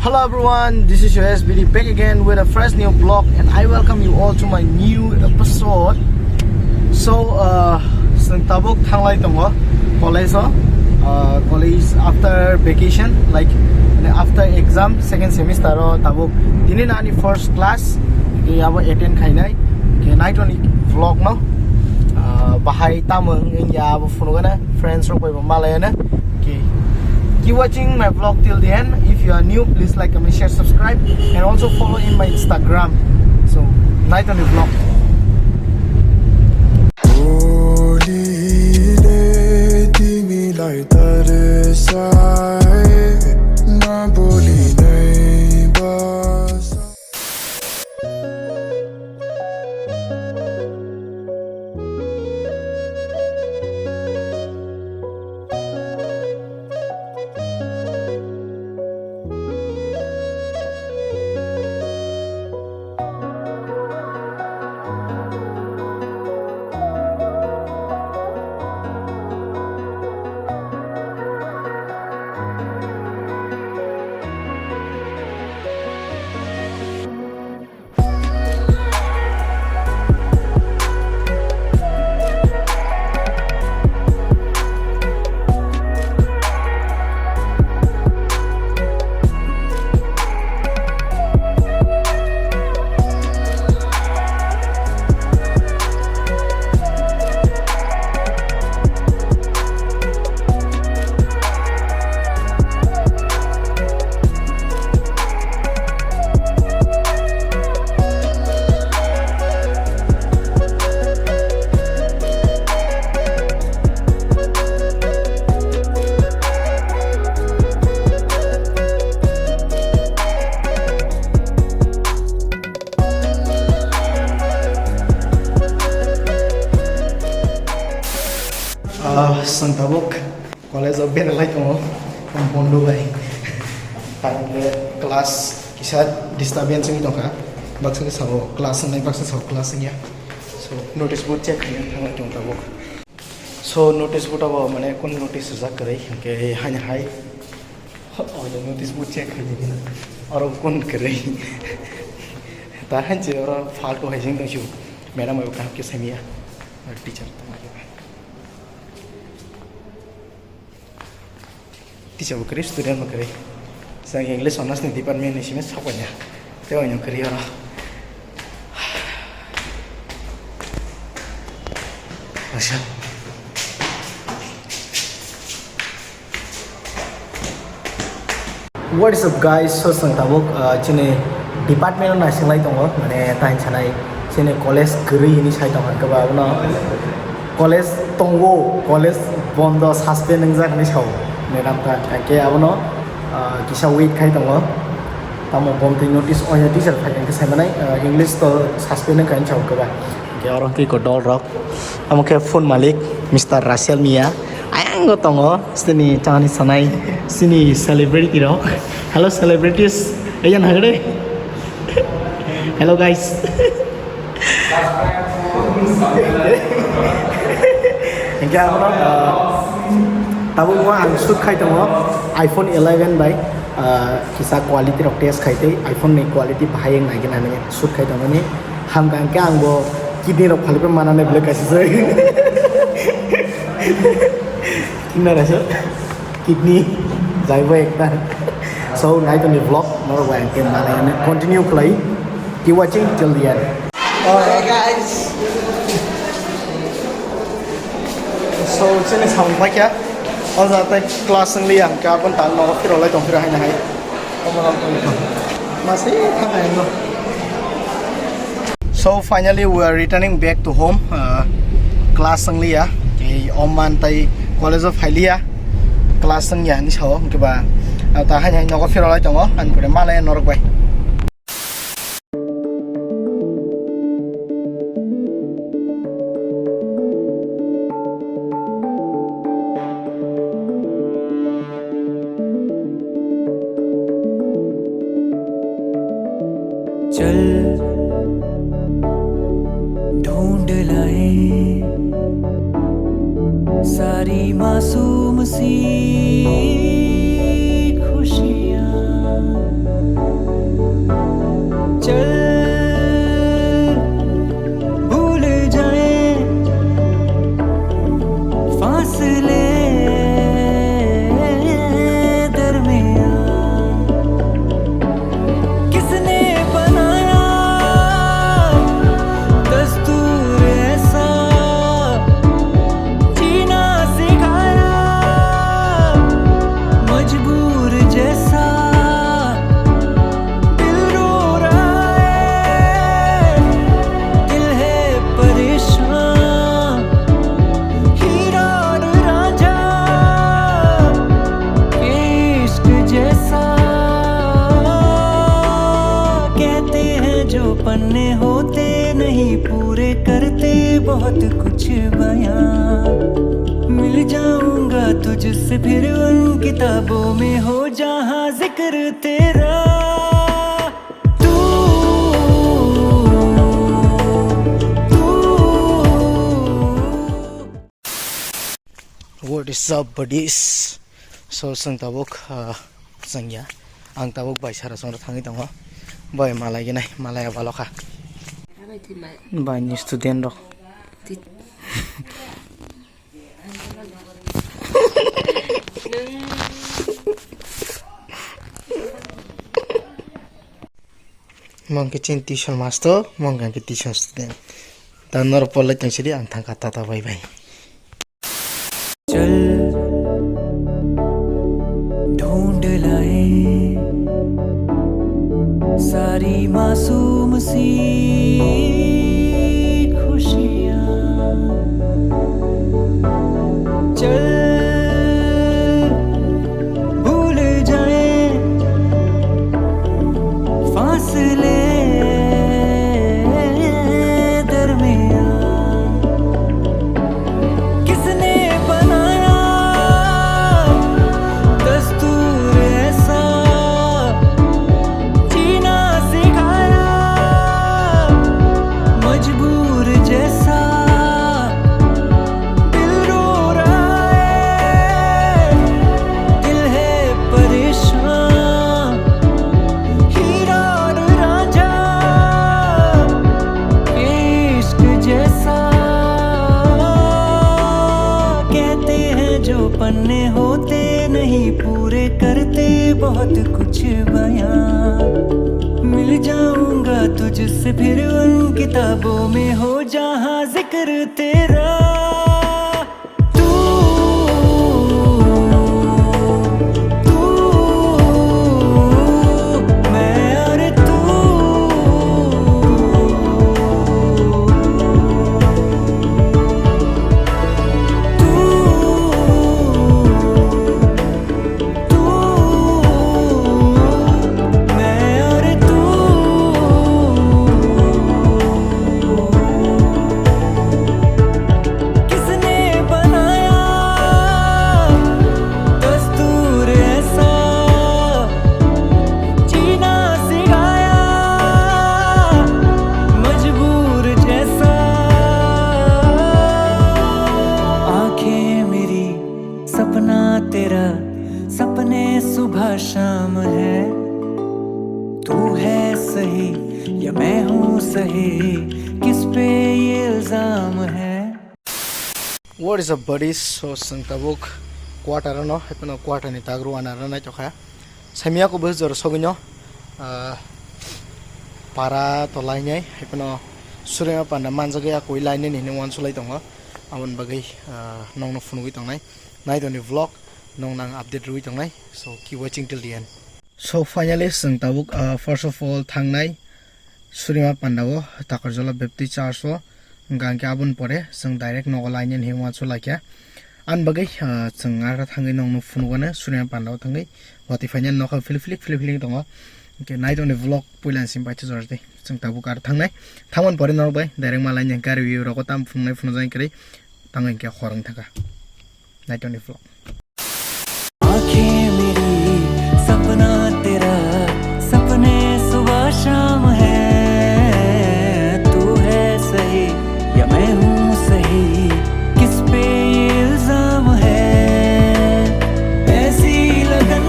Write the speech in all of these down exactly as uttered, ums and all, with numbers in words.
Hello everyone, this is your S B D back again with a fresh new vlog, and I welcome you all to my new episode. So, uh, chwng tabuk thanglai tongo college o, uh, college after vacation, like, after exam, second semester o tabuk tini ani first class, ke abo attend khainai, ke naitoni vlog no, uh, bahai tamo wngya abo phunugana, friends rok bai bo malayana. Okay. Keep watching my vlog till the end. If you are new, please like, comment, share, subscribe, and also follow in my Instagram. So, night on the vlog. Ah, chwng tabuk college o beralai tongo, bondo bai. Tangkhe class kisa disturbance wngwi tongkha. Baksa khe sao class wngnai, baksa sao class wngya. So, notice board check khaina thanglai tongo tabuk. So, notice board abo mane kun notice rijak kwrwi, hinkhe haino hai. Oh, notice board check khaina gina. Oro kun kwrwi. Ta hanse oro faltu hai jeng tongsiu. Madam abo kaham khe saimaya. Teacher tongmani. Teacher bo kwrwi, student bo kwrwi. Chwng English honours ni department ni simi sok paina. Tei oino kwrwi oro. Asa. What is up guys, so chwng tabuk, uh, chini department o naisinglai tongo, mane tain sanai chini college kwrwi hinwi sai tongkha, khe ba abono college tongo, college bondo, suspend wngjak hinwi sao madam ta, khe abono, uh, kisa wait khai tongo, tamo bomtwi notice oya teacher phai khe sai manai, uh, English to suspend wngkha hinwi sao khe ba. Hingke oro hingke iko dol rok. Amo khe phone malik, Mister Russell Mia. Ayang go tongo, sini chani sanai, sini celebrity rok. Hello celebrities, ayan hagre. Hello guys. Hingke amo, ah, tabuk mo ang shoot khai tongo, iPhone eleven bai, ah, kisa quality rok test khai tei iPhone ni quality bahai wng nai gana hinwi shoot khai tongo ni. Hamkha hingke ang bo kidney rok phalipai mananai belai kaisa se. Kidney rasa kidney jaibo ekta. So, nai tongni vlog norok bai hingke manai hwnwi continue khlai. Keep watching till the end. Alright, guys. So, chini samung paikha. O jaga tei class wng liya hingke aboni tang nogo phirolai tong phira haino hai. Omo rok tong kha. Masi thang hai no. So finally we are returning back to home. Uh, class wng liya. Tei oman tei college o phai liya. Class wng ya hinwi sao hingke ba, uh, ta haino hai nogo phirolai tongo. Ani pore malaya norok bai. चल ढूंढ लाए सारी मासूम सी खुशियाँ। सपने होते नहीं पूरे, करते बहुत कुछ बयां। मिल जाऊंगा तुझसे फिर उन किताबों में हो जहां जिक्र तेरा। तू, तू। What is up, buddies? So, chwng tabuk, ah, chwng ya. Ang tabuk bai sara chwng thangwi tongo. Bai malai gini, malai abalo kha. Bai ni student rok. Mong khe chini tuition master, mong khe tuition student. Ta norok polai tong sidi ang thangkha tata bai bai. चल ढूंढ लाए सारी मासूम सी खुशियां। चल भूल जाए फासले दरमियान। किसने बनाया दस्तूर ऐसा जीना सिखाया, मजबूर जैसा दिल रो रहा है, दिल है परेशान। हीरा और रांझा इश्क जैसा कहते हैं जो पन्ने होते नहीं पूरे, करते बहुत कुछ बयां। मिल जाऊंगा तुझसे फिर उन किताबों में हो जहां जिक्र तेरा। तू, तू, मैं और तू, तू, तू, मैं और तू। किसने बनाया दस्तूर ऐसा जीना सिखाया मजबूर जैसा। आंखें मेरी सपना तेरा, सपने सुबह शाम है। तू है सही या मैं हूँ सही, किस पे ये इल्जाम है? What is up, buddies? So, chwng tabuk quarter ano, haikhe no quarter ni tagru ana rwnai tokha. Samia ko bus jor sogwino, ah, para to lainai, haikhe no Surema panda manjagwi akoi lainai ni hinwi uansuklai tongo. Aboni bagwi, ah, nokno phunugwi tongnai. Naitoni vlog, nokno ang update rwui tongnai. So, keep watching till the end. So, finally, chwng tabuk, ah, first of all, thangnai Surima Panda o, Takarjala Baptist Church o, hwnkha hwnkhe aboni pore chwng direct nogo lainani hinwi uansuk laikha. Ani bagwi, ah, chwng aro thangwi nokno phunukgano Surima Panda o thangwi watwi phainani nokha philik philik philik philik tongo. Hwnkhe naitoni vlog puila ni simi paithago jordi. Chwng tabuk aro thangnai. Thangmani pore norok bai direct ma lainani gari rok o tam phunuknai phunukjaknai kwrwi. Tangwi hwnkhe hor wng thangkha. Naitoni vlog. आंखें मेरी सपना तेरा, सपने सुबह शाम है। तू है सही या मैं हूँ सही, किस पे ये इल्जाम है? ऐसी लगन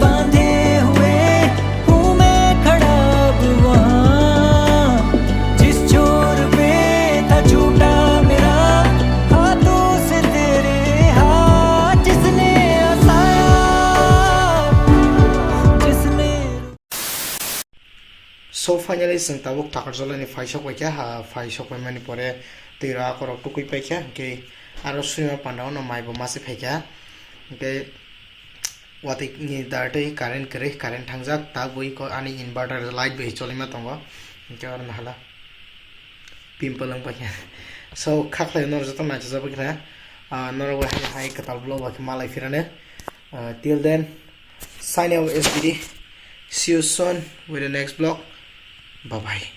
बांधे हुए हूँ मैं खड़ा अब वहाँ, जिस छोर पे था छूटा मेरा हाथों से तेरे हाथ, जिसने हंसाया, जिसने So, finally, chwng tabuk Takarjala ni phaisok paikha, ha, phaisok paimani pore twi rok akorok tukui paikha, hwnkhe aro Surima Panda o no mai bo mase phaikha, hwnkhe watwi ni dar tei current kwrwi, current thangjak, tak bui ko ani inverter light bai cholima tongo, hwnkhe oro nahala pimple wng paikha. So, khaklai norok joto naisajak bai khna, ah, norok bai hai, hai kwtal vlog bai khe malai phirano. Ah, till then, sign out S B D. See you soon with the next vlog. Bye bye.